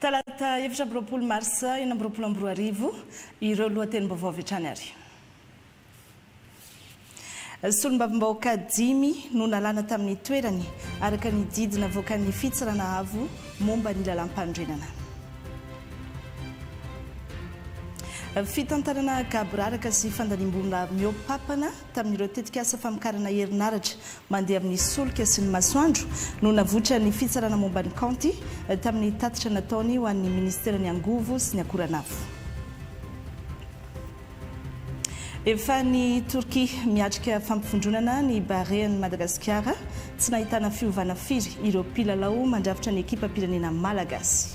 Talata 24 marsa 2026, ireo lohatenim-baovao avy hatrany ary. Solombavambahoaka dimy no nalana tamin'ny toerany, araka ny didy navoakan'ny Fitsarana Avo momba ny lalàmpanorenana. Fitantanana gaboraraka sy fandaniam-bola mihoa-papana tamin'ireo tetikasa famokarana herinaratra mandeha amin'ny solika sy ny masoandro no navoitran'ny Fitsarana momba ny kaonty tamin'ny tatitra nataony ho an'ny Minisiteran'ny Angovo sy ny Akoranafo. Efa any Torkia miatrika fampivondronana ny Barean'i Madagasikara, tsy nahitana fiovana firy ireo mpilalao mandrafitra ny ekipam-pirenena malagasy.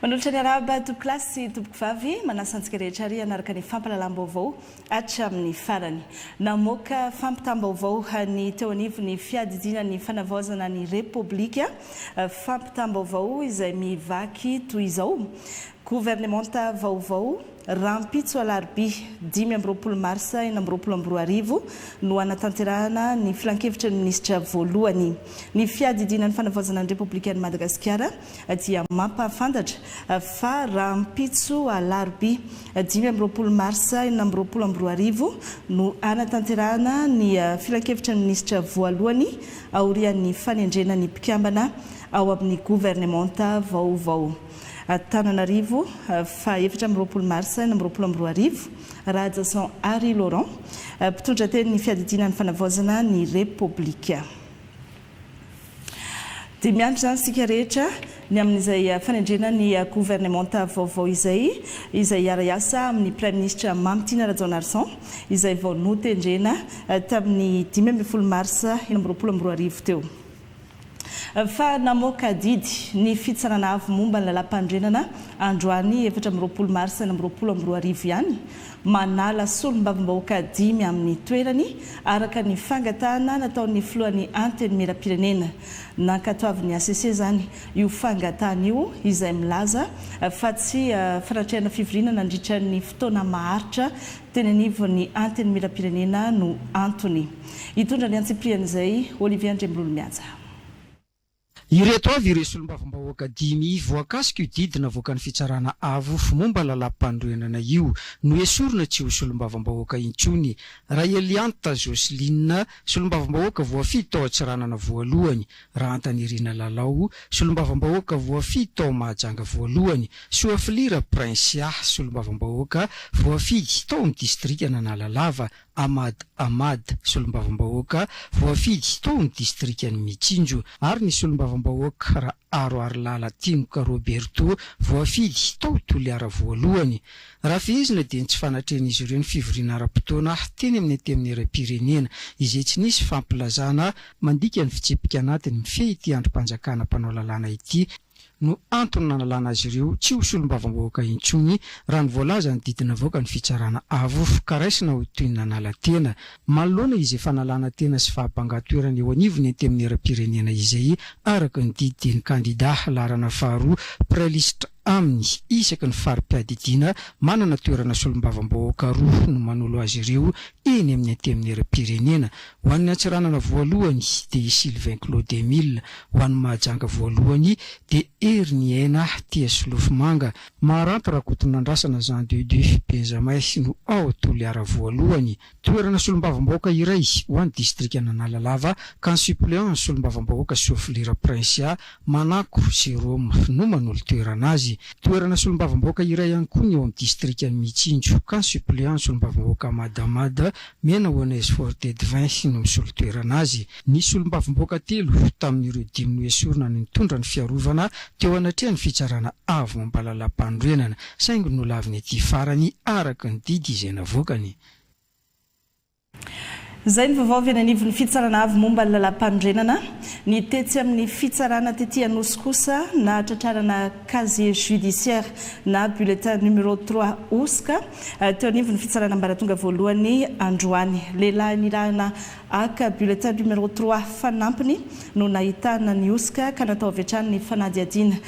Manolotra ny arahaba tompokolahy sy tompokovavy, manasa antsika rehetra ary hanaraka ny fampahalalam-baovao hatramin'ny farany. Namoaka fampitam-baovao ny teo anivon'ny fiadidiana ny fanavaozana ny Repoblika, fampitam-baovao izay mivaky toy izao, Governemanta vaovao, rahampitso alarobia 25 marsa 2026 no hanatanterahana ny filankevitry ny minisitra voalohany. Ny fiadidiana ny fanavaozana ny Repoblikan'i Madagasikara dia mampahafantatra fa rahampitso alarobia 25 marsa 2026 no hanatanterahana ny filankevitry ny minisitra voalohany aorian'ny fanendrena ny mpikambana ao amin'ny governemanta vaovao. Antananarivo, faha 24 marsa 2026, Rahajason Harry Laurent, mpitondra tenin'ny fiadidiana ny fanavaozana ny Repoblika. Dia miandry izany isika rehetra ny amin'izay fanendrena ny governemanta vaovao izay, izay hiara-hiasa amin'ny Praiminisitra Mamitiana Rajaonarison, izay vao notendrena tamin'ny 15 marsa 2026 teo. Fa namoaka didy ny Fitsarana Avo momba ny Lalàmpanorenana androany 24 marsa 2026 ihany, manala solombavambahoaka dimy amin'ny toerany, araka ny fangatahana nataon'ny filohan'ny Antenimierampirenena. Nankatoavin'ny hcc izany io fangatahana io, izay milaza fa tsy fanatrehana fivoriana nandritra ny fotoana maharitra teny anivon'ny Antenimierampirenena no antony. Hitondra ny antsipirian'izay Olivier Andriambololomihanja. Ireto avy ireo solombavambahoaka dimy voakasik'io didy navoakan'ny Fitsarana Avo momba ny lalàm-panorenana io noesorina tsy ho solombavambahoaka intsony, Raelianta Jocelyne, solombavambahoaka voafidy tao Antsiranana voalohany, Rahantanirina Lalao, solombavambahoaka voafidy tao Mahajanga voalohany, Soafilira Princia, solombavambahoaka voafidy tao amin'ny distrikan'Analalava, Ahmad Ahmad, solombavambahoaka voafidy tao amin'ny distrikan'i Mitsinjo, ary ny solombavambahoaka Raharoarilala Tinoka Roberto, voafidy tao Toliara voalohany. Raha fehezina dia ny tsy fanatrehan'izy ireo ny fivoriana ara-potoana teny amin'ny Antenimierampirenena, izay tsy nisy fampilazana mandika ny fitsipika anatiny mifehy ity andrim-panjakana mpanao lalàna ity, no antony nanalana azy ireo tsy ho solombavambahoaka intsony, raha ny voalazan'ny didy navoakan'ny Fitsarana Avo, ka raisina ho toy ny nanala tena. Manoloana izay fanalana tena sy fahabangan-toerana eo anivon'ny Antenimierampirenena izay, araka ny didy dia ny kandida laharana faharoa mpiray lisitra aminy isaky ny fari-piadidiana manana toerana solombavambahoaka roa no manolo azy ireo eny amin'ny Antenimierampirenena. Ho an'ny Antsiranana voalohany dia i Sylvain Claude Emile, ho an'i Mahajanga voalohany dia Heriniaina Tia Solofomanga, Maharanty Rakotonandrasana Jean de Dieu Benjamin no ao Toliara voalohany. Toerana solombavambahoaka iray ho an'ny distrikan'Analalava ka ny suppléant ny solombavambahoaka Soafilira Princia Manako Jérôme no manolo-toerana azy. Toerana solombavambahoaka iray ihany koa ny ao amin'ny distrikan'i Mitsinjo ka ny suppléant ny solombavambahoaka Ahmad Ahmad Mena Onesphore Dedvin no misolo toerana azy. Nisy solombavambahoaka telo tamin'ireo dimy noesorina no nitondra ny fiarovana teo anatrehan'ny Fitsarana Avo momba Lalàmpanorenana, saingy nolaviny ity farany araka ny didy izay navoakany. Izay ny vaovao avy eny anivon'ny Fitsarana Avo momba ny Lalàmpanorenana. Ny tetsy amin'ny Fitsarana tety Anosy kosa nahatratrarana casier judiciaire na bulletin numéro trois hosoka teo anivon'ny Fitsarana Ambaratonga Voalohany androany. Lehilahy nirahina haka bulletin numéro trois fanampiny no nahitana ny hosoka ka natao avy hatrany ny fanadihadiana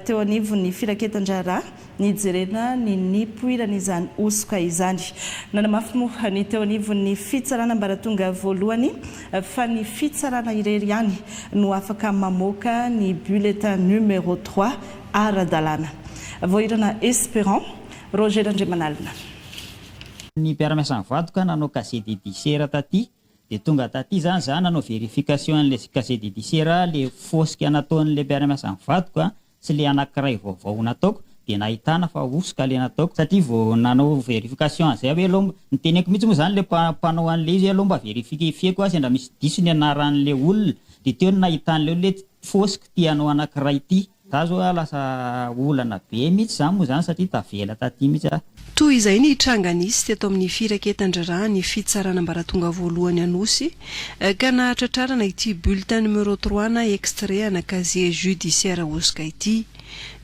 teo anivon'ny firaketan-draharaha. nijerena ny nipoiran'izany hosoka izany. Nanamafy moa ny teo anivon'ny fitsarana ambaratonga voalohany fa ny fitsarana irery ihany no afaka mamoaka ny bulletin numéro trois ara-dalàna. Voahirana Espérant, Roger Randriamanalina. Ny mpiara-miasa amin'ny vadiko nanao casier judiciaire taty dia tonga taty zany za nanao verification an'le casier judiciaire le fosika nataon'le mpiara-miasa amin'ny vadiko sy le anakiray vaovao nataoko dia nahitana fa hosoka le nataoko satria vao nanao verification an'izay aho hoe aleo niteneniko mihitsy moa zany le mpanao an'le izy hoe aleo mba verifier-ko aho sendra misy diso ny anaran'le olona dia teo no nahitan'le olona hoe fosika ity anao anakiray ity. Za zao a lasa olana be mihitsy zany moa zany satria tavela taty mihitsy aho. Toy izay ny tranga nisy teto amin'ny firaketan-draharahan'ny fitsarana ambaratonga voalohany Anosy ka nahatratrarana ity bulletin numéro trois na extrait ana casier judiciaire hosoka ity.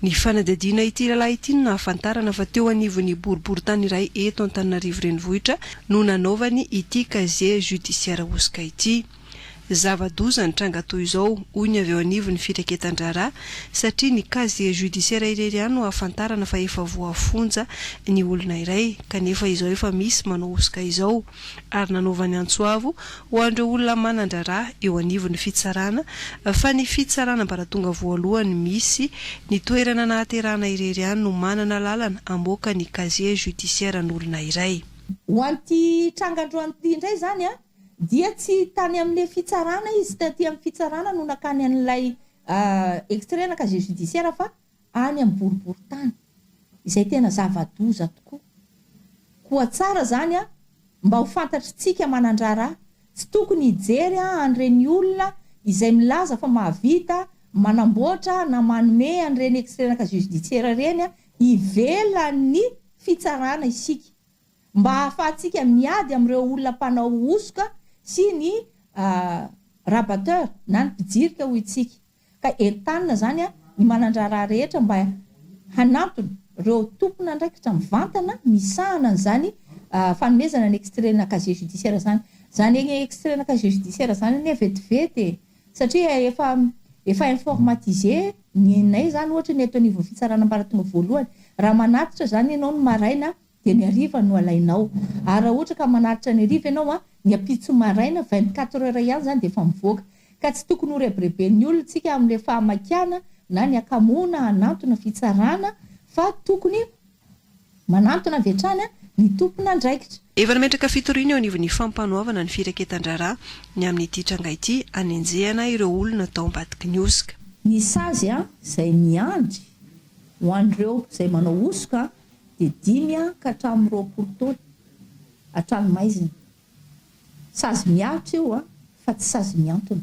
Ny fanadihadiana ity rahalahy ity no nahafantarana fa teo anivon'ny boriborintany iray eto Antananarivo Renivohitra no nanaovany ity casier judiciaire hosoka ity. Zava-doza ny tranga toy izao, hoy ny avy eo anivon'ny firaketan-draharaha, satria ny casier judiciaire irery ihany no ahafantarana fa efa voafonja ny olona iray, kanefa izao efa misy manao hosoka izao, ary nanaovany antso avo ho an'ireo olona manan-draharaha eo anivon'ny fitsarana fa ny fitsarana ambaratonga voalohany misy ny toerana nahaterahana irery ihany no manana lalana hamoaka ny casier judiciaire an'olona iray. Ho an'ity tranga androany ity indray izany an, Dia tsy tany amin'ilay fitsarana izy, taty amin'ny fitsarana no nakany an'ilay extrait na casier judiciaire fa any amin'ny boriborintany, izay tena zava-doza tokoa. Koa tsara izany mba ho fantatr'tsika manan-draharaha, tsy tokony hijery an'ireny olona izay milaza fa mahavita manamboatra na manome an'ireny extrait na casier judiciaire ireny ivelan'ny fitsarana isika. Mba hahafahantsika miady amin'ireo olona mpanao hosoka sy ny rabatteur na ny mpijirika hoy isika. Ka entanina izany ny manan-draharaha rehetra mba hanantona ireo tompon'andraikitra mivantana misahana an'izany fanomezana ny extrait-na casier judiciaire izany. Izany extrait-na casier judiciaire izany anie vetivety e! Satria efa efa informatisé ny anay izany ohatra ny eto anivon'ny fitsarana ambaratonga voalohany. Raha manatitra izany ianao ny maraina dia ny hariva no alainao. Ary raha ohatra ka manaritra ny hariva ianao an, ny ampitso maraina, 24 heures ihany izany dia efa mivoaka. Ka tsy tokony ho rebireben'ny olona tsika amin'ilay fahamakiana na ny hakamoana hanantona fitsarana fa tokony manantona avy hatrany ny tompon'andraikitra. Efa nametraka fitoriana eo anivon'ny fampanoavana ny firaketan-draharaha ny amin'ity tranga ity hanenjehana ireo olona tao ambadiky ny hosoka. Ny sazy izay miandry ho an'ireo izay manao hosoka dia dimy ka hatramin'ny 20 taona an-tranomaizina. Sazy mihatra io fa tsy sazy mihantona.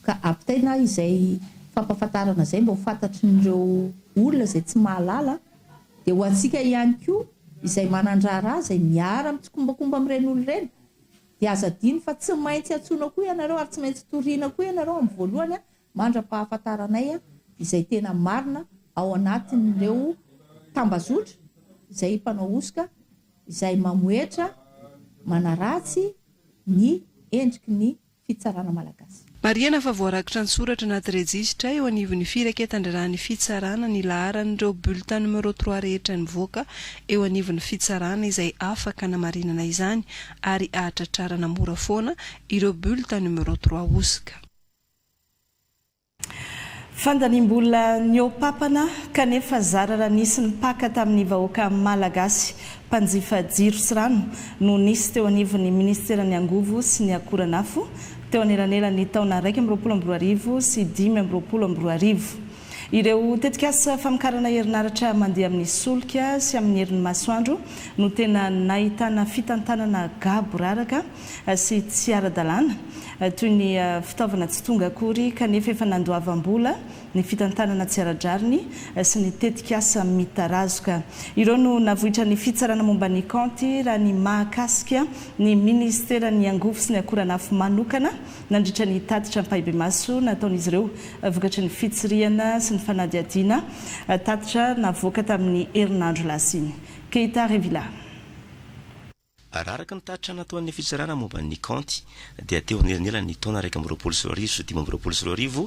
Ka ampitaina izay fampahafantarana izay mba ho fantatrin'ireo olona izay tsy mahalala, dia ho antsika ihany koa izay manan-draharaha izay miara-mitsikombakomba amin'ireny olona ireny dia aza adino fa tsy maintsy antsoina koa ianareo ary tsy maintsy toriana koa ianareo amin'ny voalohany mandra-pahafantaranay izay tena marina ao anatin'ireo tambazotra izay mpanao hosoka izay mamohetra manaratsy ny endriky ny fitsarana malagasy. Marihana fa voarakitra an-tsoratra anaty rejisitra eo anivon'ny firaketan-draharahan'ny fitsarana ny laharan'ireo bulletin numéro trois rehetra nivoaka eo anivon'ny fitsarana izay afaka hanamarinana izany ary ahatratrarana mora foana ireo bulletin numéro trois hosoka. Fandaniam-bola nihoa-papana kanefa zara raha nisy nipaka tamin'ny vahoaka Malagasy mpanjifa jiro sy rano no nisy teo anivon'ny minisiteran'ny Angovo sy ny Akoranafo teo anelanelan'ny taona 2021 sy 2025. Ireo tetikasa famokarana herinaratra mandeha amin'ny solika sy amin'ny herin'ny masoandro no tena nahitana fitantanana gaboraraka sy tsy ara-dalàna, toy ny fitaovana tsy tonga akory kanefa efa nandoavam-bola, ny fitantanana tsy ara-drariny sy ny tetikasa mitarazoka. Ireo no navoitran'ny fitsarana momba ny kaonty raha ny mahakasika ny minisiteran'ny Angovo sy ny Akoranafo manokana nandritra ny tatitra ampahibemaso nataon'izy ireo vokatry ny fitsirihana sy ny fanadihadiana tatitra navoaka tamin'ny herinandro lasa iny. Keita Revilla. Raha araka ny tatitra nataon'ny fitsarana momba ny kaonty dia teo anelanelan'ny taona 2021 sy 2025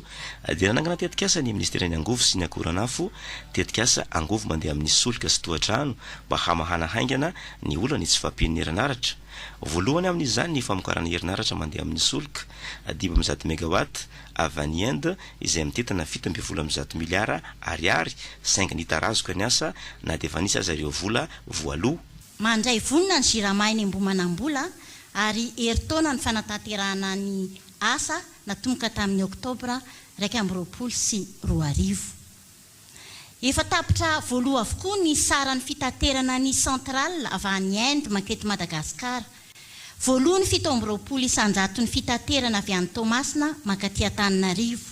dia nanangana tetikasa ny minisiteran'ny angovo sy ny akoranafo, tetikasa angovo mandeha amin'ny solika sy tohadrano mba hamahana haingana ny olan'ny tsy fahampian'ny herinaratra. Voalohany amin'izany ny famokarana herinaratra mandeha amin'ny solika, 105 megawatt, avy any Inde izay mitentina 117 miliara ariary saingy nitarazoka ny asa na dia efa nisy aza ireo vola voaloa. Mandray vonona ny Jirama eny Ambohimanambola ary herintaona ny fanatanterahana ny asa natomboka tamin'ny oktobra 2021. Efa tapitra voaloa avokoa ny saran'ny fitaterana ny centrale avy any Inde manketo Madagasikara. Voaloa ny 27 isan-jaton'ny fitaterana avy any Toamasina mankaty Antananarivo.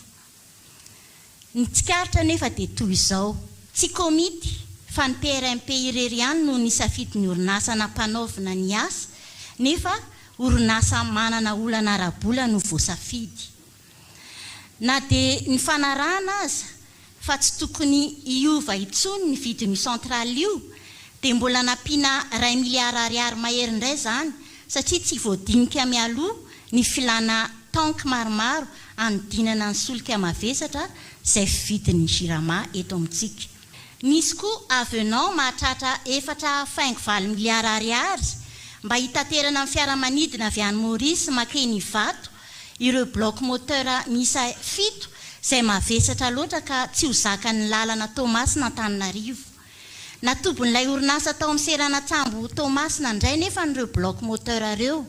Ny tsikaritra anefa dia toy izao, tsy komity fa ny PRMP irery ihany no nisafidy ny orinasa nampanaovina ny asa nefa orinasa manana olana ara-bola no voasafidy. Na dia nifanarahana aza fa tsy tokony hiova intsony ny vidin'io centrale io dia mbola nampiana iray miliara ariary mahery indray izany satria tsy voadinika mialoha ny filana tank maromaro hanodinana ny solika mavesatra izay fividin'ny Jirama eto amintsika. Misy koa avenant mahatratra efatra faingo valo miliara ariary mba hitaterana amin'ny fiaramanidina avy any Maurice makeny Ivato ireo bloc moteur miisa fito izay mavesatra loatra ka tsy ho zakan'ny lalana Toamasina Antananarivo. Natobon'ilay orinasa tao amin'ny seranan-tsambo Toamasina indray nefa ireo bloc moteur ireo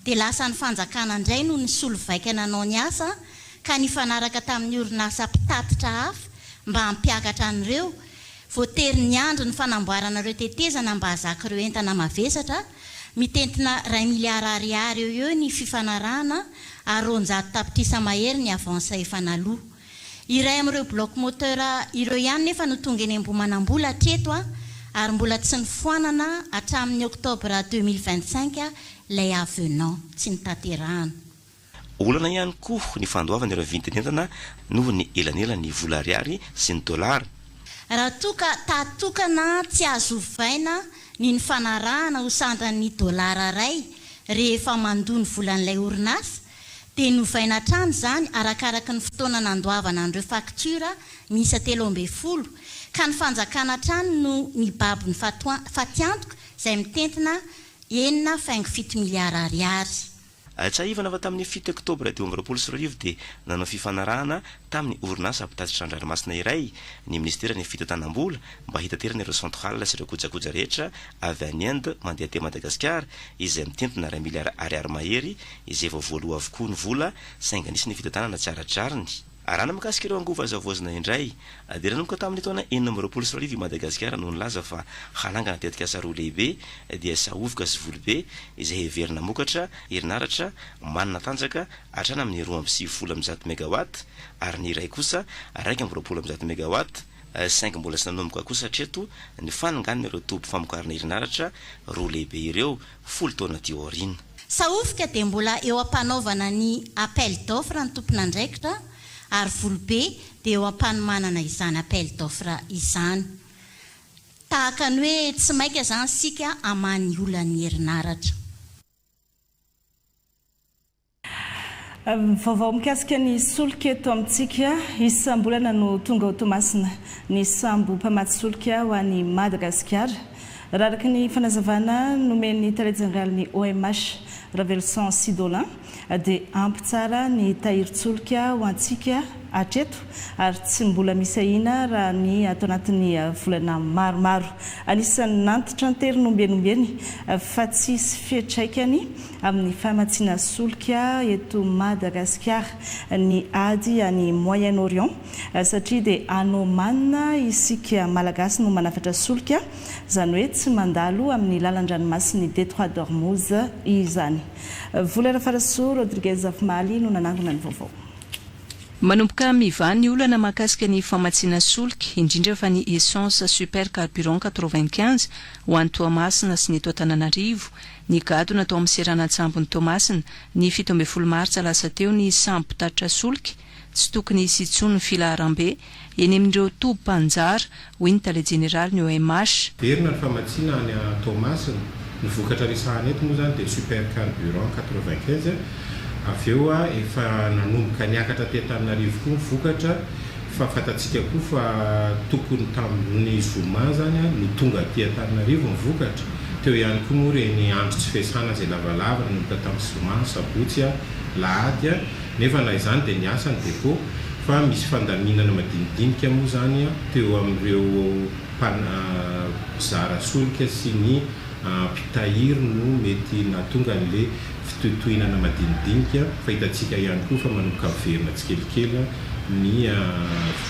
dia lasa ny fanjakana indray no nisolo vaika nanao ny asa ka nifanaraka tamin'ny orinasa mpitatitra hafa mba hampiakatra an'ireo, voatery niandry ny fanamboarana ireo tetezana mba hahazaka ireo entana mavesatra, mitentina iray miliara ariary eo eo ny fifanarahana ary 200 tapitrisa mahery ny avance efa naloa. Iray amin'ireo bloc moteur ireo ihany nefa no tonga eny Ambohimanambola hatreto ary mbola tsy nofoanana hatramin'ny octobre 2025 ilay avenant tsy notanterahana. Olana ihany koa ny fandoavana ireo vidin'entana noho ny elanelan'ny vola ariary sy ny dolara. Raha toa ka tahatokana tsy azo ovaina ny nifanarahana ho sandan'ny dolara iray rehefa mandoa ny volan'ilay orinasa, dia novaina hatrany izany arakaraky ny fotoana nandoavana an'ireo faktiora miisa 13, ka ny fanjakana hatrany no nibaby ny fatiantoka izay mitentina enina faingo fito miliara ariary. Tsiahivina fa tamin'ny fito oktobra 2025 dia nanao fifanarahana tamin'ny orinasa mpitatitra an-dranomasina iray ny minisiteran'ny fitantanam-bola mba hitaterana ireo centrales sy ireo kojakoja rehetra avy any Inde mandeha aty Madagasikara izay mitentina iray miliara ariary mahery izay vao voaloa avokoa ny vola saingy nisy ny fitantanana tsy ara-drariny. Raha ny mikasika ireo angovo azo havaozina indray dia nanomboka tamin'ny taona 2026 i Madagasikara no nilaza fa hanangana tetikasa roa lehibe dia Sahovoka sy Volobe izay heverina hamokatra herinaratra manana tanjaka hatrany amin'ny 192 megawatt ary ny iray kosa 121 megawatt saingy mbola tsy nanomboka kosa hatreto ny fanonganana ireo toby famokarana herinaratra roa lehibe ireo, folo taona aty aoriana. Sahovoka dia mbola eo am-panaovana ny appel d'offre ny tompon'andraikitra ary Volobe dia eo am-panomanana izany appel d'offre izany. Tahaka ny hoe tsy maika izany isika hamaha ny olan'ny herinaratra. Vaovao mikasika ny solika eto amintsika, isam-bolana no tonga ao Toamasina ny sambo mpamatsy solika ho an'i Madagasikara. Raha araka ny fanazavana nomen'ny tale jeneralin'ny OMH, Raveloson Sidolin, dia ampy tsara ny tahirin-tsolika ho antsika hatreto ary tsy mbola misy ahiana raha ny ato anatin'ny volana maromaro. Anisan'ny nantitranteriny ombieny ombieny fa tsy hisy fiantraikany amin'ny famatsiana solika eto Madagasikara ny ady any Moyen Orient satria dia any Oman isika Malagasy no manafatra solika, izany hoe tsy mandalo amin'ny lalan-dranomasin'ny Détroit d'Ormuz izany. Vola Rafarasoa Rodriguez Zafimaly no nanangona ny vaovao. Manomboka mivaha ny olana mahakasika ny famatsiana solika, indrindra fa ny essence super carburant 95 ho an'i Toamasina sy ny eto Antananarivo. Nigadona tao amin'ny seranan-tsambon'i Toamasina, ny 17 martsa lasa teo ny sambo mpitatitra solika. Tsy tokony hisy intsony ny filaharambe eny amin'ireo toby mpanjara, hoy ny tale jeneralin'ny OMH. Verina ny famatsiana any Toamasina. Ny vokatra resahana eto moa izany dia super carburant 95, avy eo efa nanomboka niakatra aty Antananarivo koa ny vokatra fa fantatsika koa fa tokony tamin'ny zoma izany no tonga aty Antananarivo ny vokatra, teo ihany koa moa ireny andro tsy fiasana izay lavalava nanomboka tamin'ny zoma, sabotsy, lahady, nefa na izany dia niasa ny depot fa misy fandaminana madinidinika moa izany teo amin'ireo mpizara solika sy ny mpitahiry no mety nahatonga an'le fitohitohinana madinidinika fa hitantsika ihany koa fa manomboka miverina tsikelikely ny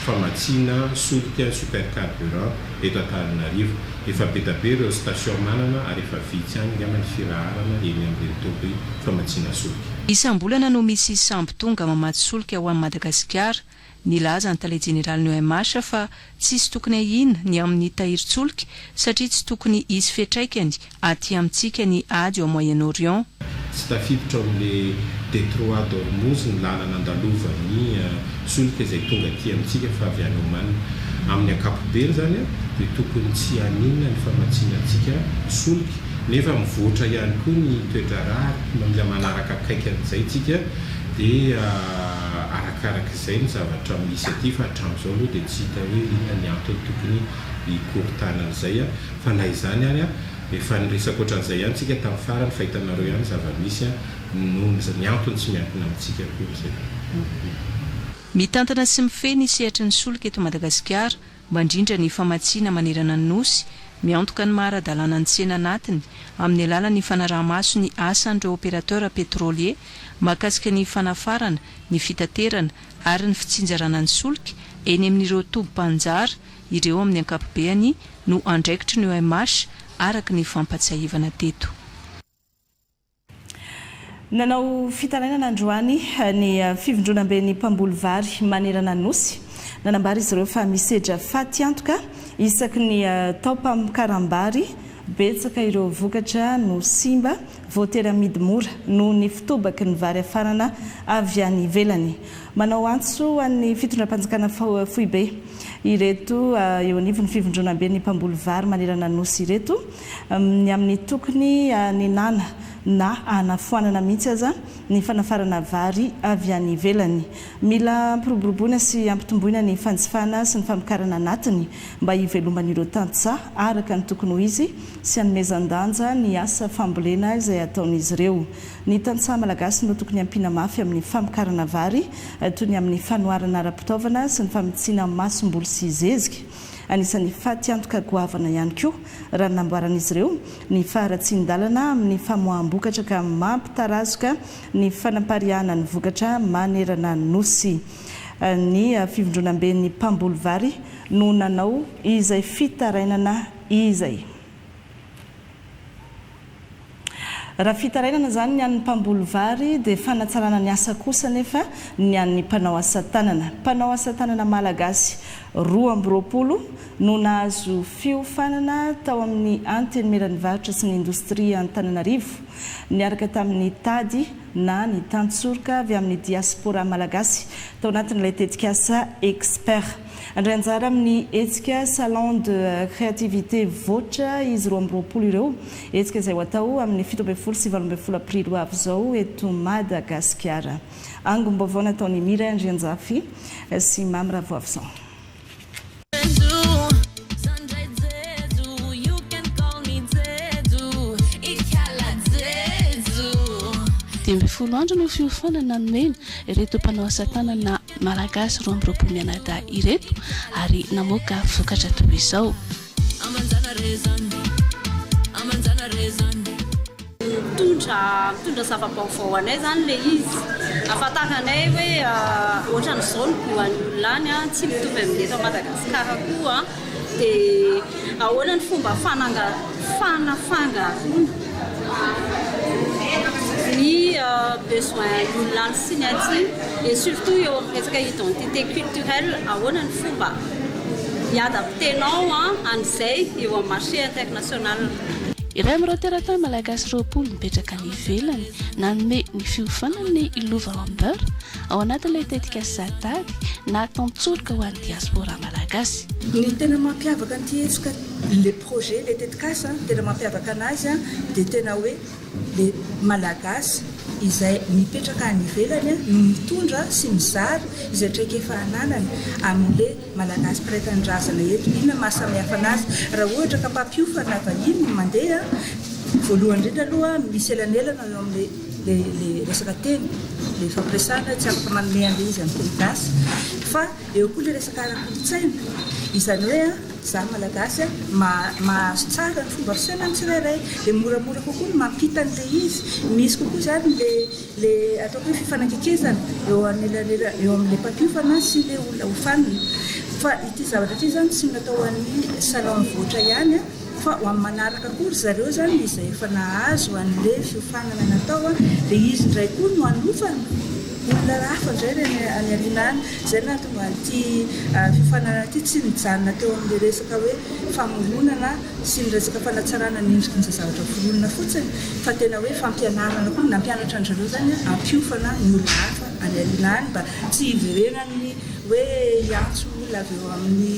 famatsiana solika super carburant eto Antananarivo. Efa be da be ireo station manana ary efa vitsy ihany angamba ny firaharana eny amin'ireny toby famatsiana solika. Isam-bolana no misy sambo tonga mamatsy solika ho an'i Madagasikara Nilaza ny tale jeneralin'ny OMH fa tsisy tokony ahiana ny amin'ny tahirin-tsolika satria tsy tokony hisy fiantraikany aty amintsika ny ady ao Moyen-Orient. Tsy tafiditra ao amin'ilay Détroit d'Ormuz ny lalana andalovan'ny solika izay tonga aty amintsika fa avy any Oman. Amin'ny ankapobeny izany dia tokony tsy haninona ny famatsiana antsika solika nefa mivoatra ihany koa ny toe-draharaha ary mila manaraka akaiky an'izay isika dia arakaraka izay ny zavatra misy aty fa hatramin'izao aloha dia tsy hita hoe inona ny antony tokony hikorontanan'izay fa na izany ary efa niresaka ohatran'izay ihany tsika tamin'ny farany fa hitanareo ihany ny zava-misy noho ny antony tsy miankina amintsika akory izay. Mitantana sy mifehy ny sehatry ny solika eto Madagasikara mandrindra ny famatsiana manerana ny Nosy, miantoka ny maha ara-dalàna ny tsena anatiny amin'ny alalan'ny fanaraha-maso ny asan'ireo opérateurs pétroliers mahakasika ny fanafarana, ny fitaterana ary ny fitsinjarana ny solika eny amin'ireo toby mpaninjara, ireo amin'ny ankapobeany no andraikitry ny OMH araka ny fampatsiahivana teto. Nanao fitarainana androany ny fivondronamben'ny mpamboly vary manerana ny Nosy. Nanambara izy ireo fa misedra fatiantoka isaky ny taom-pamokaram-bary. Betsaka ireo vokatra no simba, voatery amidy mora noho ny fitobaky ny vary hafarana avy any ivelany. Manao antso ho an'ny fitondram-panjakana foibe ireto eo anivon'ny fivondronamben'ny mpamboly vary manerana ny Nosy ireto. Ny amin'ny tokony hanenana na hanafoanana mihitsy aza ny fanafarana vary avy any ivelany. Mila ampiroboroboina sy ampitomboina ny fanjifana sy ny famokarana anatiny mba hiveloman'ireo tantsaha araka ny tokony ho izy sy hanomezan-danja ny asa fambolena izay ataon'izy ireo. Ny tantsaha malagasy no tokony hampiana mafy amin'ny famokarana vary toy ny amin'ny fanoharana ara-pitaovana sy ny famitsiana masomboly sy zezika. Anisan'ny fatiantoka goavana ihany koa, raha ny namboaran'izy ireo, ny faharatsian-dalana amin'ny famoaham-bokatra ka mampitarazoka ny fanampariahana ny vokatra manerana ny Nosy. Ny fivondronamben'ny mpamboly vary no nanao izay fitarainana izay. Raha fitarainana izany ny an'ny mpamboly vary dia fanatsarana ny asa kosa anefa ny an'ny mpanao asa tanana. Mpanao asa tanana malagasy 22 no nahazo fiofanana tao amin'ny Antenimieran'ny Varotra sy ny Indostria Antananarivo niaraka tamin'ny tady na ny tantsoroka avy amin'ny diaspora malagasy tao anatin'ilay tetikasa Expert. Handray anjara amin'ny hetsika Salon de créativité Voatra izy 22 ireo, hetsika izay ho atao amin'ny 17 sy 18 aprily ho avy izao eto Madagasikara. Angom-baovao nataon'i Mira Andrianjafy sy Mamy Ravoavison. 15 andro no fiofanana nomena ireto mpanao asa tanana Malagasy 22 mianadahy ireto ary namoaka vokatra toy izao. Mitondra mitondra zava-baovao ho anay izany ilay izy, ahafantaranay hoe ohatran'izao ny goût an'ny olona any an, tsy mitovy amin'ny eto Madagasikara koa an, dia ahoana ny fomba fananga fanafangaroana ny besoin an'ny olona any sy ny aty et surtout eo amin'ny resaka identité culturelle, ahoana ny fomba hi-adapter-nao an'izay eo amin'ny marché international. Iray amin'ireo teratany malagasy 20 mipetraka any ivelany nanome ny fiofanana ny Lova Amber ao anatin'ilay tetikasa Tady na tantsoroka ho an'ny diaspora malagasy. Ny tena mampiavaka an'ity hetsika, le projet, le tetikasa, ny tena mampiavaka anazy dia tena hoe le Malagasy izay mipetraka any ivelany no mitondra sy mizara izay traikefa ananany amin'le Malagasy mpiray tanindrazana eto. Inona maha samihafa anazy? Raha ohatra ka mpampiofana vahiny no mandeha, voalohany indrindra aloha misy elanelana eo amin'le le le resaka teny, le fampiresahana tsy afaka manome an'le izy amin'ny teny gasy. Fa eo koa le resaka ara-kolontsaina, izany hoe za Malagasy mahazo tsara ny fomba fisainan'ny tsirairay, dia moramora kokoa ny mampita an'le izy. Misy kokoa izany le Le ataoko hoe fifanakekezana eo anelanela eo amin'ilay mpampiofana sy ilay olona hofanina. Fa ity zavatra ity izany tsy natao ho an'ny salon mivoatra ihany fa ho amin'ny manaraka koa ry zareo izany izay efa nahazo an'ilay fiofanana natao dia izy indray koa no hanofana olona hafa indray any any aoriana any. Izay no nahatonga an'ity fiofanana ity tsy nijanona teo amin'ilay resaka hoe famoronana sy ny resaka fanatsarana ny endriky ny zavatra foronina fotsiny fa tena hoe fampianarana koa, nampianatra an-dry zareo izany hampiofana ny olona hafa any aoriana any mba tsy hiverenan'ny hoe hiantso olona avy eo amin'ny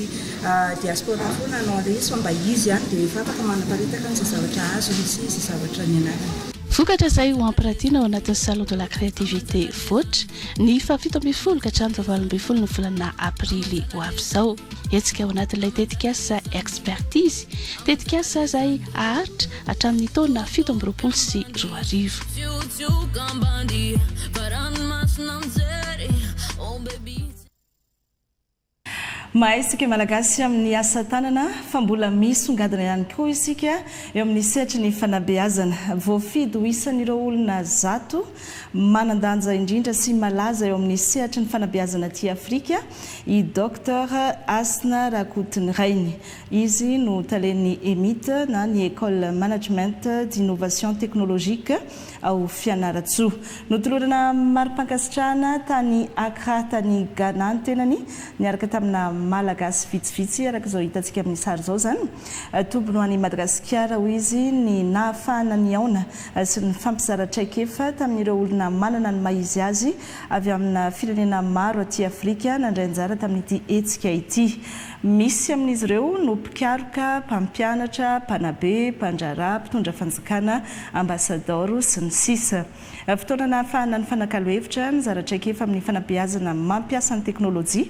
diaspora foana hanao an'ilay izy fa mba izy ihany dia efa afaka manaparitaka an'izay zavatra azony sy izay zavatra nianarany. Vokatra izay ho ampiratiana ao anatin'ny Salon de la créativité Voatra ny faha 17 ka hatramin'ny faha 18 ny volana aprily ho avy izao. Hetsika ao anatin'ilay tetikasa Expertise, tetikasa izay haharitra hatramin'ny taona 2027. Mahay isika Malagasy amin'ny asa tanana fa mbola misongadina ihany koa isika eo amin'ny sehatry ny fanabeazana. Voafidy ho isan'ireo olona 100 manan-danja indrindra sy malaza eo amin'ny sehatry ny fanabeazana aty Afrika i Docteur Hasina Rakotonirainy. Izy no talen'ny EMIT na ny Ecole Management d'Innovation Technologique ao Fianarantsoa. Notolorana mari-pankasitrahana tany Accra tany Ghana ny tenany niaraka tamina Malagasy vitsivitsy araka izao hitantsika amin'ny sary izao izany. Tombony ho an'i Madagasikara hoy izy ny nahafahana nihaona sy nifampizara traikefa tamin'ireo olona manana ny maha izy azy avy amina firenena maro aty Afrika nandray anjara tamin'ity hetsika ity. Misy amin'izy ireo no mpikaroka, mpampianatra, mpanabe, mpandraharaha, mpitondra fanjakana, ambasadaoro, sy ny sisa Fotoana nahafahana nifanakalo hevitra, nizara traikefa amin'ny fanabeazana mampiasa ny teknolojia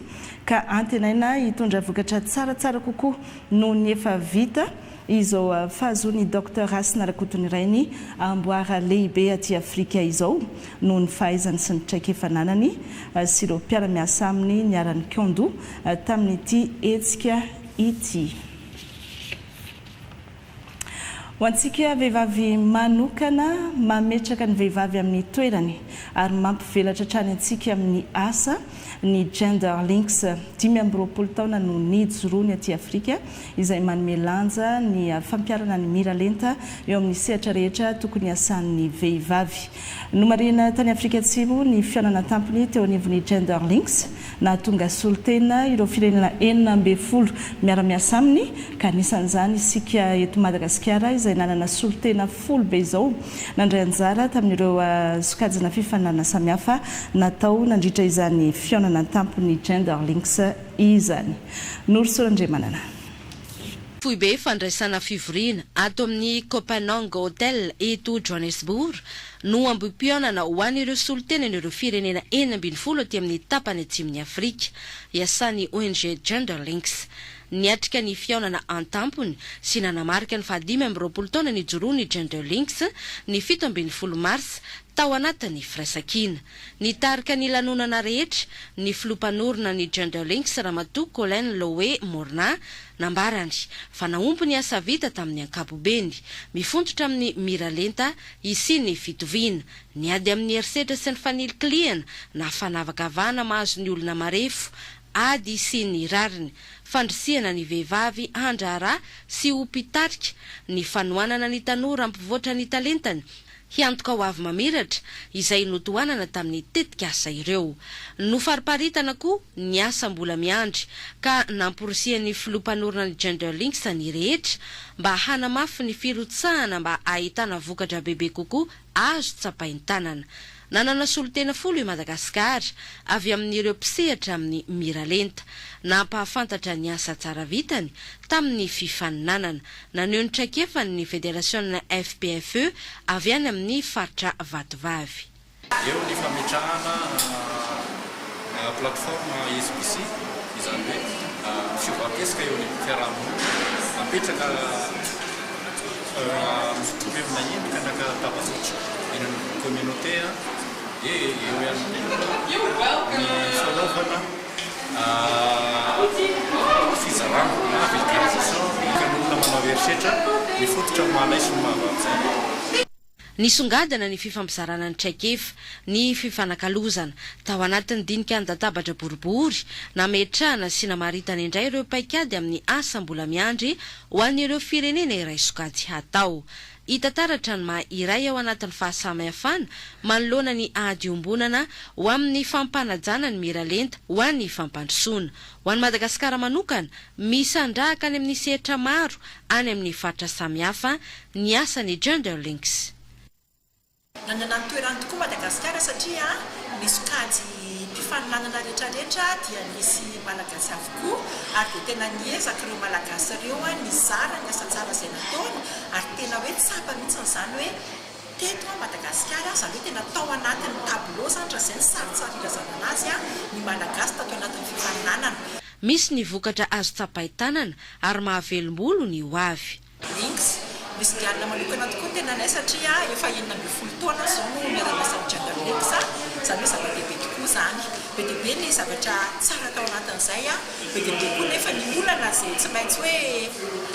ka antenaina hitondra vokatra tsaratsara kokoa noho ny efa vita izao fahazoan'i Docteur Hasina Rakotonirainy amboara lehibe aty Afrika izao noho ny fahaizany sy ny traikefa ananany sy ireo mpiara-miasa aminy niara-nikaon-doha tamin'ity hetsika ity. Ho antsika vehivavy manokana, mametraka ny vehivavy amin'ny toerany ary mampivelatra hatrany antsika amin'ny asa ny Gender Links. 25 taona no nijoroany aty Afrika izay manome lanja ny fampiharana ny miralenta eo amin'ny sehatra rehetra tokony hiasan'ny vehivavy. Nomarihina tany Afrika Atsimo ny fihaonana an-tampony teo anivon'ny Gender Links, nahatonga solontena ireo firenena 16 miara-miasa aminy, ka anisan'izany isika eto Madagasikara izay nanana solontena folo be izao nandray anjara tamin'ireo sokajina fifaninanana samihafa natao nandritra izany fihaonana an-tampon'ny Gender Links izany. Norosoa Randriamanana. Foibe fandraisana fivoriana ato amin'ny Kopanong Hotel eto Johannesburg no ambohipihaonana ho an'ireo solontenan'ireo firenena 16 aty amin'ny tapany atsimon'i Afrika iasan'ny ONG Gender Links. Niatrika ny fihaonana an-tampony sy nanamarika ny faha-25 taona nijoroan'ny Gender Links ny 17 marsa tao anatin'ny firaisankina. Nitarika ny lanonana rehetra ny filoha mpanorina ny Gender Links Ramatoa Collen Lowe Morna. Nambarany fa nahomby ny asa vita tamin'ny ankapobeny. Mifontotra amin'ny miralenta hisian'ny fitoviana. Ny ady amin'ny herisetra sy ny fanilikilihana na fanavakavahana mahazo ny olona marefo. Ady hisian'ny rariny. Fandrisihana ny vehivavy handraharaha sy ho mpitarika. Ny fanohanana ny tanora hampivoatra ny talentany. Hiantoka ho avy mamiratra izay notohanana tamin'ny tetikasa ireo. Nofariparitana koa ny asa mbola miandry ka namporisihan'ny filoha mpanorina ny Gender Links ny rehetra mba hanamafy ny firotsahana mba ahitana vokatra bebe kokoa azo tsapain-tanana. Nanana solontena folo i Madagasikara avy amin'ireo mpisehatra amin'ny miralenta. Nampahafantatra ny asa tsara vitany tamin'ny fifaninanana. Naneho ny traikefany ny federasiona FPFE avy any amin'ny faritra Vatovavy. Eo ny fametrahana plateforme SBC, izany hoe fiovam-pihetsika eo anivon'ny fiaraha-monina. Apetraka mitovy amina endrika na tambajotra eny anivon'ny communauté dia eo ihany koa ny fanaovana fizarana na vulgarisation ny olona manao herisetra mifototra amin'ny maha lahy sy ny maha vavy izay. Nisongadina ny fifampizarana ny traikefa, ny fifanakalozana. Tao anatin'ny dinika an-databatra boribory, nametrahana sy namaritana indray ireo paikady amin'ny asa mbola miandry ho an'ireo firenena iray sokajy hatao. Hita taratra ny maha iray ao anatin'ny fahasamihafana manoloana ny ady iombonana ho amin'ny fampanajana ny miralenta ho an'ny fampandrosoana. Ho an'i Madagasikara manokana, misandrahaka any amin'ny sehatra maro any amin'ny faritra samihafa ny asan'ny Gender Links. Nanana ny toerany tokoa Madagasikara satria ny sokajy mpifaninanana rehetrarehetra dia nisy Malagasy avokoa ary dia tena niezaka ireo Malagasy ireo nizara ny asa tsara izay nataony ary tena hoe tsapa mihitsy izany hoe teto Madagasikara, izany hoe tena tao anatin'ny tableau izany raha izay no sary tsara ilazana anazy ny Malagasy tato anatin'ny fifaninanana. Misy ny vokatra azo tsapain-tanana ary mahavelom-bolo ny ho avy. Links. Misy dianina manokana tokoa ny tenanay satria efa 16 taona izao no miara-miasa amin'ny Gender Links, izany hoe zava-dehibe tokoa izany. Be dia be ny zavatra tsara tao anatin'izay, be dia be koa nefa ny olana izay tsy maintsy hoe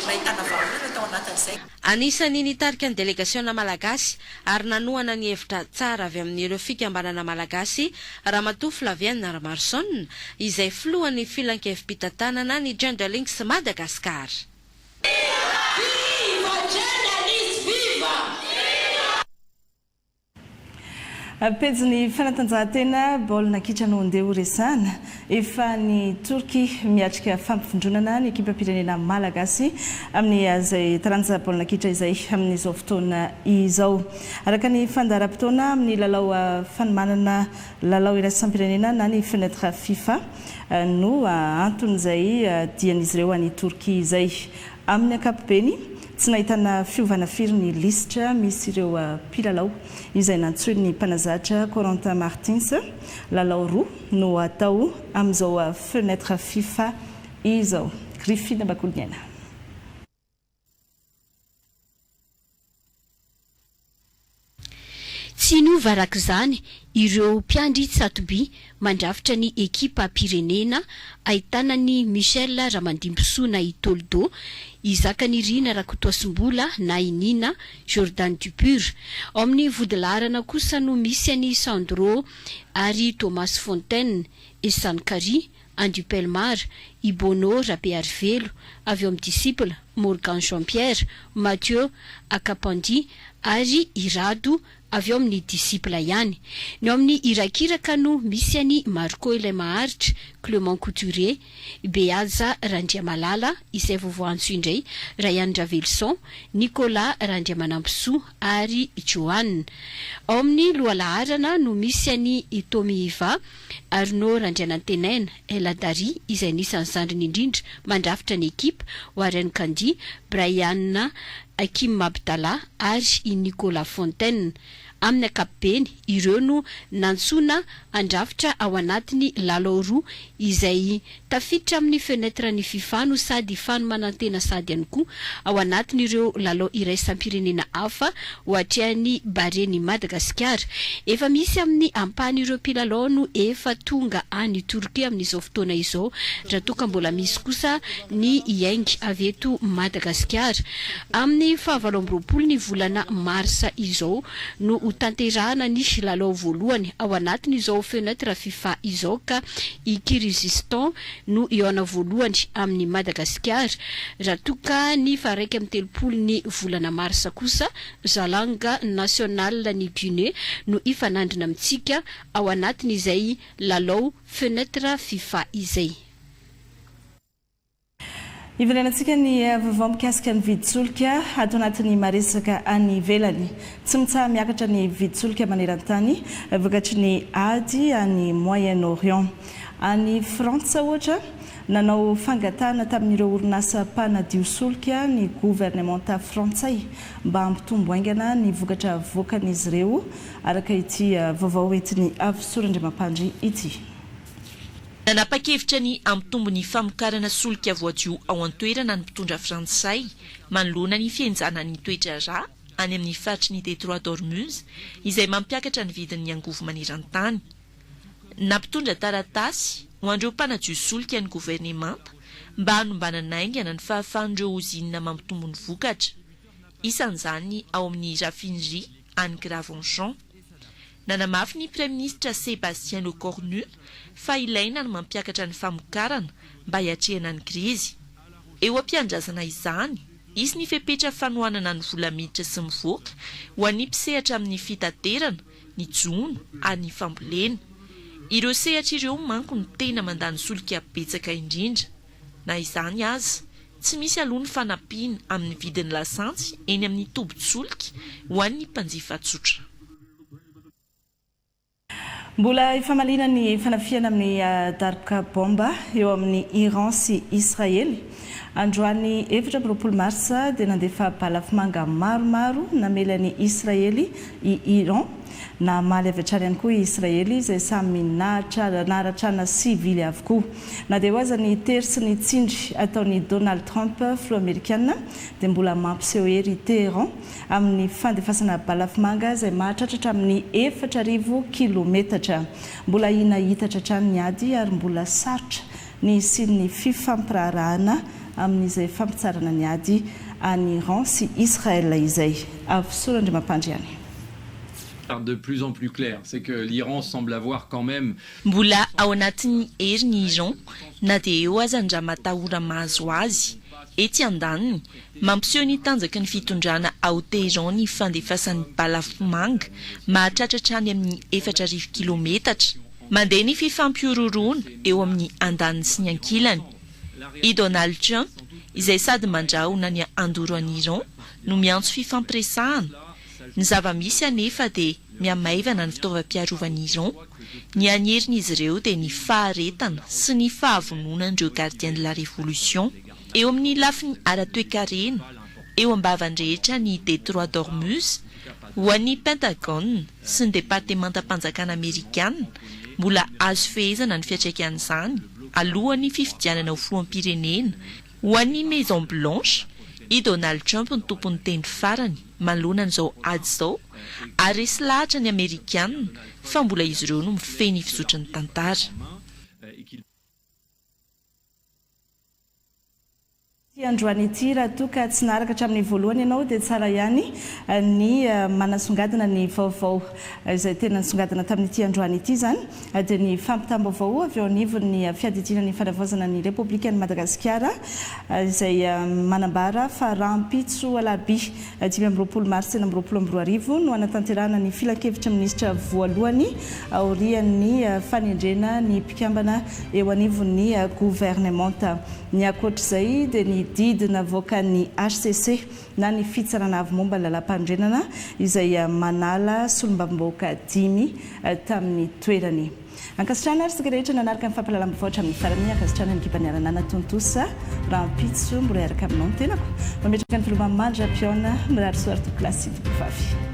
nahitana vahaolana tao anatin'izay. Anisan'ny nitarika ny delegasiona malagasy ary nanohana ny hevitra tsara avy amin'ireo fikambanana malagasy Ramatoa Flavienne Ramaroson, izay filohan'ny filankevi-pitantanana ny Gender Links Madagascar. Viva Journalist Viva! Pejin'ny fanatanjahantena, baolina kitra no ndeha ho resahana. Efa any Torkia miatrika fampivondronana ny ekipam-pirenena malagasy amin'ny izay taranja baolina kitra izay amin'izao fotoana izao. Araka ny fandaharam-potoana amin'ny lalao fanomanana lalao iraisam-pirenena na ny fenêtre Fifa no anton'izay dian'izy ireo any Torkia izay. Amin'ny ankapobeny, tsy nahitana fiovana firy ny lisitra misy ireo mpilalao izay nantsoin'ny mpanazatra Corentin Martins. Lalao roa no hatao amin'izao fenêtre Fifa izao. Griffin Bakoliniaina. Tsy niova araka izany ireo mpiandry tsatoby mandrafitra ny ekipam-pirenena ahitana an'i Michel Ramandimbisoa na i Toldo, i Zakanirina Rakotoasimbola na i Nina, Jordan Dupur. Ao amin'ny vodilaharana kosa no misy an'i Sandro ary Thomas Fontaine, Ehsan Kari, Andy Pelmar, i Bono Rabearivelo, avy ao amin'ny Disciple, Morgan Jean Pierre, Mathieu Akapandi ary i Rado avy ao amin'ny Disciple ihany. Ny ao amin'ny Irakiraka no misy an'i Marco ilay maharitra, Clement Couturier, Behaja Randriamalala izay vao voaantso indray, Rayan Raveloson, Nicolas Randriamanampisoa ary Johan. Ao amin'ny lohalaharana no misy an'i Tommy Iva, Arnaud Randrianantenaina, El Hadary, izay anisan'ny zandriny indrindra mandrafitra ny ekipa, Warren Candy, Bryan Hakim Abdallah ary i Nicolas Fontaine. Amin'ny ankapobeny, ireo no nantsoina handrafitra ao anatin'ny lalao roa izay tafiditra amin'ny fenêtre ny Fifa no sady fanomanan-tena sady ihany koa ao anatin'ireo lalao iraisam-pirenena hafa ho atrehan'ny Baren'i Madagasikara. Efa misy amin'ny ampahan'ireo mpilalao no efa tonga any Torkia amin'izao fotoana izao raha toa ka mbola misy kosa ny hiainga avy eto Madagasikara. Amin'ny fahavalo amby 20 ny volana marsa izao no ho tanterahana ny lalao voalohany ao anatin'izao fenêtre Fifa izao ka i Kyrgyzstan no hihaona voalohany amin'i Madagasikara raha toa ka ny faha-31 ny volana marsa kosa Jalang National ny Guinée no hifanandrina amintsika ao anatin'izay lalao fenêtre Fifa izay. Hiverenantsika ny vaovao mikasika ny vidin-tsolika ato anatin'ny maresaka any ivelany. Tsy mitsaha-miakatra ny vidin-tsolika maneran-tany vokatry ny ady any Moyen-Orient. Any Frantsa, ohatra, nanao fangatahana tamin'ireo orinasa mpanadio solika ny governemanta frantsay mba hampitombo haingana ny vokatra avoakan'izy ireo, araka ity vaovao entin'i Avosoa Randriamampandry ity. Nanapa-kevitra ny hampitombo ny famokarana solika voadio ao an-toerana ny mpitondra frantsay manoloana ny fihenjanan'ny toe-draharaha any amin'ny faritry ny Détroit d'Hormuz izay mampiakatra ny vidin'ny angovo maneran-tany. Nampitondra taratasy ho an'ireo mpanadio solika ny governemanta mba hanombanana haingana ny fahafahan'ireo ozinina mampitombo ny vokatra, isan'izany ao amin'ny raffinerie any Gravenchon. Nanamafy ny Praiminisitra Sébastien Lecornu fa ilaina ny mampiakatra ny famokarana mba hiatrehana ny krizy. Eo am-piandrasana izany, hisy ny fepetra fanohanana ny vola miditra sy mivoaka ho an'ny mpisehatra amin'ny fitaterana, ny jono ary ny fambolena. Ireo sehatra ireo manko no tena mandany solika betsaka indrindra. Na izany aza, tsy misy aloha ny fanampiana amin'ny vidin'ny lasantsy eny amin'ny tobin-tsolika ho an'ny mpanjifa tsotra. Mbola ifamaliana ny fanafihana amin'ny daroka baomba eo amin'i Iran sy Israely. Androany 24 marsa dia nandefa balafomanga maromaro namely an'i Israely i Iran. Namaly avy hatrany ihany koa i Israely izay samy naharatrana sivily avokoa. Na dia eo aza ny tery sy ny tsindry ataon'i Donald Trump filoha amerikana dia mbola mampiseho hery i Téhéran amin'ny fandefasana balafomanga izay mahatratra hatramin'ny 4000 kilometatra. Mbola ahiana hitatra hatrany ny ady ary mbola sarotra ny hisian'ny fifampiraharahana amin'izay fampitsaharana ny ady any Iran sy Israel izay. Avosoa Randriamampandry any. De plus en plus clair, c'est que l'Iran semble avoir quand même. Mbola ao anatin'ny heriny i Iran na dia eo aza ny ramatahora mahazo azy. Etsy andaniny, mampiseho ny tanjaky ny fitondrana ao Téhéran ny fandefasany balafomanga mahatratra hatrany amin'ny 4000 kilometatra. Mandeha ny fifampihorohoroana eo amin'ny andaniny sy ny ankilany. I Donald Trump, izay sady mandrahona ny handoro an'i Iran no miantso fifampiresahana. Ny zava-misy anefa dia mihamaivana ny fitaovam-piarovan'i Iran. Ny hany herin'izy ireo dia ny faharetana sy ny fahavononan'ireo Gardiens de la Révolution. Eo amin'ny lafiny ara-toekarena, eo am-bavan'ny rehetra ny Détroit d'Hormuz, ho an'ny Pentagone sy ny Departemantam-panjakana Amerikana, mbola azo fehezana ny fiantraikan'izany alohan'ny fifidianana ho filoham-pirenena Ho an'ny Maison Blanche, i Donald Trump no tompon'ny teny farany manoloana an'izao ady izao ary resy lahatra ny Amerikana fa mbola izy ireo no mifehy ny fizotry ny tantara. Ity androany ity, raha toa ka tsy naharaka hatramin'ny voalohany ianao dia tsara ihany ny manasongadina ny vaovao izay tena nisongadina tamin'ity androany ity izany dia ny fampitam-baovao avy eo anivon'ny fiadidiana ny fanavaozana ny Repoblikan'i Madagasikara izay manambara fa rahampitso alarobia 25 marsa 2026 no hanatanterahana ny filankevitry ny minisitra voalohany aorian'ny fanendrena ny mpikambana eo anivon'ny governemanta. Ny ankoatr'izay dia ny didy navoakan'ny hcc na ny Fitsarana Avo Momba ny Lalàmpanorenana izay manala solombavambahoaka dimy tamin'ny toerany. Ankasitrahana ary isika rehetra nanaraka ny fampahalalam-baovao hatramin'ny farany. Ankasitrahana ny ekipa niara-nanatontosa. Rahampitso mbola hiaraka aminao ny tenako. Mametraka ny veloma mandra-pihaona. Mirary soa ry tompokolahy sy tompokovavy.